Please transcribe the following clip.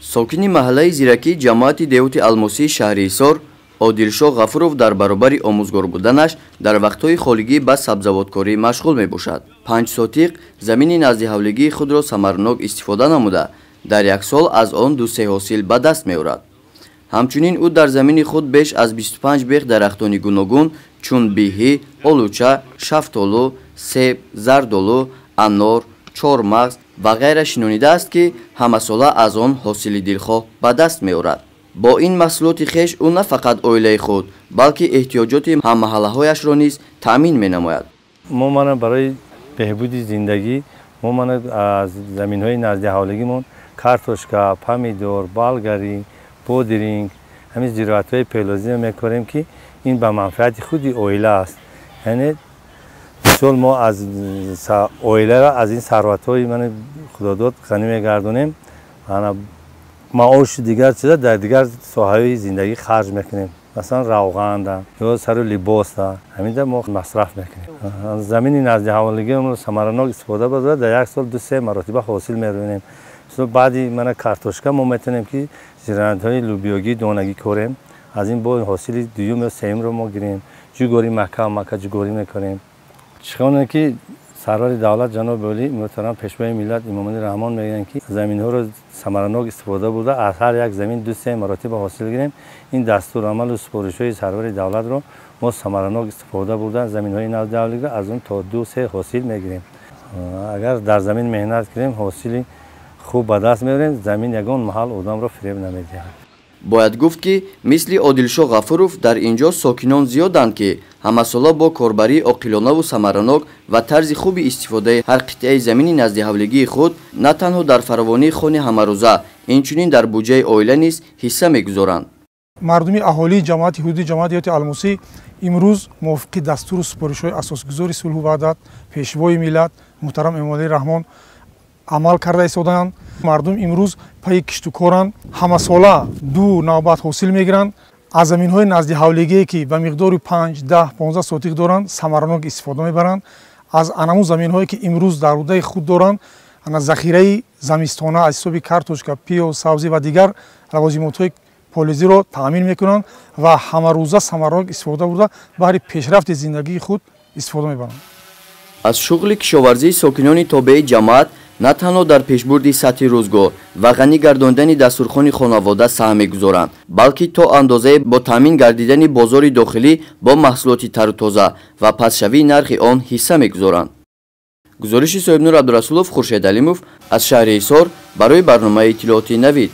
Сокини маҳаллаи Зиракӣ ҷамоати деҳоти Алмосии шаҳри Ҳисор Одилшоҳ Ғафуров дар баробари омӯзгор буданаш дар вақтҳои холигӣ ба сабзавоткорӣ машғул мебошад. 5 сотиқ замини наздиҳавлигии худро самарнок истифода намуда, дар як сол аз он 2-3 ҳосил ба даст меорад. Ҳамчунин ӯ дар замини худ беш аз 25 бех дарахтони гуногун чун биҳӣ, олуча, шафтолу, себ, зардолу, анор, чормағз ва ғайра шинонидааст, ки ҳамасола аз он ҳосили дилхоҳ ба даст меорад. Бо ин маҳсулоти хеш ӯ на фақат оилаи худ, балки эҳтиёҷоти ҳаммаҳаллаҳояшро низ таъмин менамояд. Мо мана барои беҳбуди зиндагӣ мо мана аз заминҳои наздиҳавлигимон картошка, помидор, болгарӣ, бодиринг, ҳамин зироатҳои пелозиро мекорем, ки ин ба манфиати худи оила аст. Яъне мисол мо аз оиларо аз ин сарватҳои мана худодод ғанӣ мегардонем, ана маошу дигар чиза дар дигар соҳаҳои зиндагӣ харҷ мекунем. Масалан равғанда ё сару либоса ҳаминда мо масраф мекунем. Замини наздиҳаволигиамонро самаранок истифода бурда дар як сол 2-3 маротиба ҳосил мерӯнем. Баъди мана картошка мо метавонем, ки зироатҳои лӯбиёгӣ, донагӣ корем. Аз ин бо ҳосили дуюм ё сеюмро мо гирем. Ҷугорӣ маҳкам мака ҷугорӣ мекунем. Чӣ ки сарвари давлат ҷаноби олӣ муҳтарам пешвои миллат Эмомалӣ Раҳмон мегӯянд, ки заминҳоро самаранок истифода бурда аз ҳар як замин 2-3 маротиба ҳосил гирем. Ин дастурамалу супоришҳои сарвари давлатро мо самаранок истифода бурда заминҳои наздиҳавлиро аз он то 2-3 ҳосил мегирем. Агар дар замин меҳнат кунем, ҳосили хуб ба даст меорем. Замин ягон маҳал одамро фиреб намедиҳад. Бояд гуфт, ки мисли Одилшоҳ Ғафуров дар ин ҷо сокинон зиёданд, ки ҳамасола бо корбарии оқилонаву самаранок ва тарзи хуби истифодаи ҳар қитъаи замини наздиҳавлигии худ на танҳо дар фаровонии хони ҳамарӯза, инчунин дар буҷаи оила низ ҳисса мегузоранд. Мардуми аҳолии ҷамоати ҳудуди ҷамоати деҳоти Алмосӣ имрӯз мувофиқи дастуру супоришҳои асосгузори сулҳу ваҳдат, пешвои миллат муҳтарам Эмомалӣ Раҳмон амал карда истодаанд. Мардум имрӯз пайи киштукоранд, ҳамасола 2 навбат ҳосил мегиранд. Аз заминҳои наздиҳавлигие, ки ба миқдори 5, 10, 15 сотиқ доранд, самаранок истифода мебаранд. Аз анамун заминҳое, ки имрӯз дар рӯдаи худ доранд, ана захираи замистона аз ҳисоби картошка, пиёз, сабзӣ ва дигар лавозимотҳои полизиро таъмин мекунанд ва ҳамарӯза самаранок истифода бурда баҳри пешрафти зиндагии худ истифода мебаранд. Аз шуғли кишоварзии сокинони тобеи ҷамоат на танҳо дар пешбурди сатҳи рӯзгор ва ғанӣ гардондани дастурхони хонавода саҳм мегузоранд, балки то андозае бо таъмин гардидани бозори дохилӣ бо маҳсулоти тару тоза ва пастшавии нархи он ҳисса мегузоранд. Гузориши Соҳибнур Абдурасулов, Хуршед Алимов аз шаҳри Ҳисор барои барномаи иттилооти Навид.